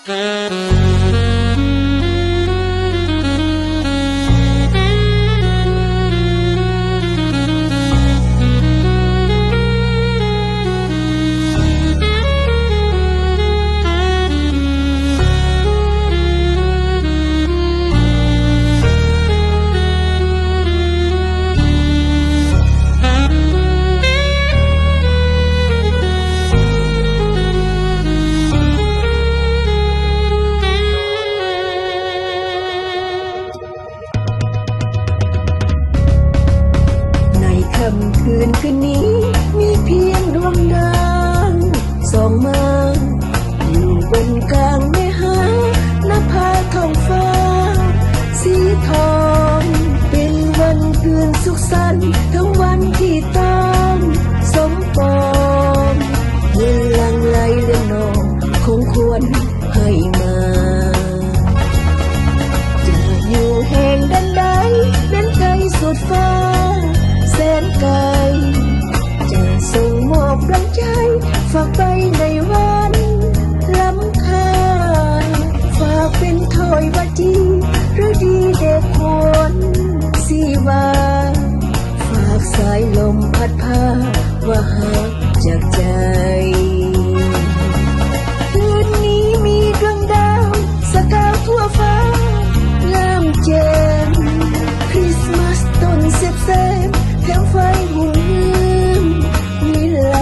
ໃນຄ່ຳຄືນຄືນນີ້ ມີພຽງດວງດາວສ່ອງມາ ຢູ່ບົນກາງແມ່ຫາ ນະພາທ້ອງຟ້າສີທອງ. ເປັນວັນຄືນສຸກສັນ ທັງວັນທີ່ຕ້ອງສົມປອງ ເງິນຫຼັ່ງໄຫຼເລື່ອນນອງ ຂອງຂວັນໃຫ້ມາ. ຈະຢູ່ແຫ່ງໃດ ແດນໄກສຸດຟ້າແສນໄກ ຈະສົ່ງມອບແຮງໃຈ ຝາກໄປໃນວັນລ້ຳຄ່າ ຝາກເປັນຖ້ອຍບັດດີ ຫຼືດີແດ່ຄວນຊີວາ ຝາກສາຍລົມພັດພາ ວ່າຮັກຈາກໃຈ. ຄືນນີ້ມີດວງດາວສະກາວທົ່ວຟ້າ ງາມແຈ່ມ ຄຣິສມາສຕົ້ນແຊບໆ ແຖມໄຟຮຸ່ງເຮືອງວິໄລ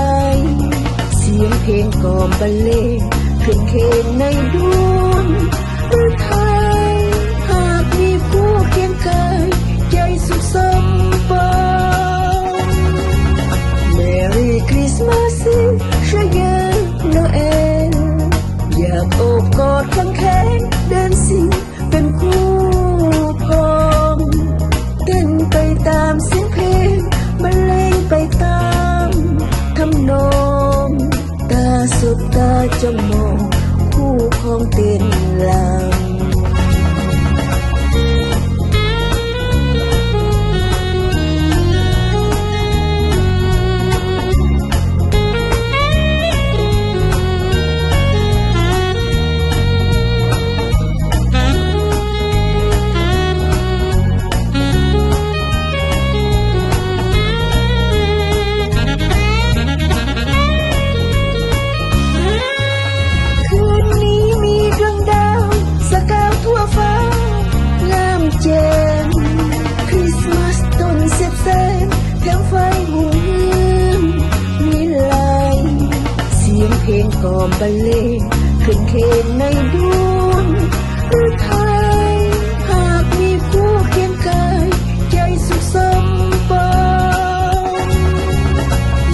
ສຽງເພງກອມບັນເລງ ຄຶນເຄງໃນດວງ ຫຼືໄທ ຫາກມີຄູ່ຄຽງກາຍ ໃຈສຸກສົມປອງ. Merry Christmas ຊຽວເຢີໂນແອນ ຢາກໂອບກອດຄວາງແຂງ ແດນຊິງເປັນຄູ່ຄອງ ເຕັ້ນໄປຕາມສຽງເພງ ບັນເລງໄປຕາມທຳນອງ. ຕາສົບຕາຈ້ອງມອງ ຄູ່ຄອງເຕັ້ນລຳ. ຄືນນີ້ມີດວງດາວສະກາວທົ່ວຟ້າ ງາມແຈ່ມ ຄຣິສມາສຕົ້ນແຊບໆ ແຖມໄຟຮຸ່ງເຮືອງວິໄລ ສຽງເພງກອມບັນເລງ ຄຶນເຄງໃນດວງ ຫຼືໄທ ຫາກມີຄູ່ຄຽງກາຍ ໃຈສຸກສົມປອງ.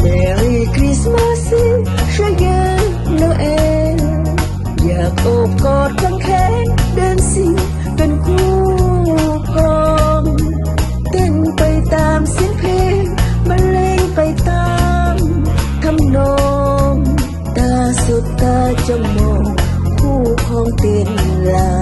Merry Christmas ຊຽວເຢີໂນແອນ ຢາກໂອບກອດຄວາງແຂງ ແດນຊິງເປັນຄູ່ຄອງ ເຕັ້ນໄປຕາມສຽງເພງ ບັນເລງໄປຕາມທຳນອງ. ຕາສົບຕາຈ້ອງມອງ ຄູ່ຄອງເຕັ້ນລຳ.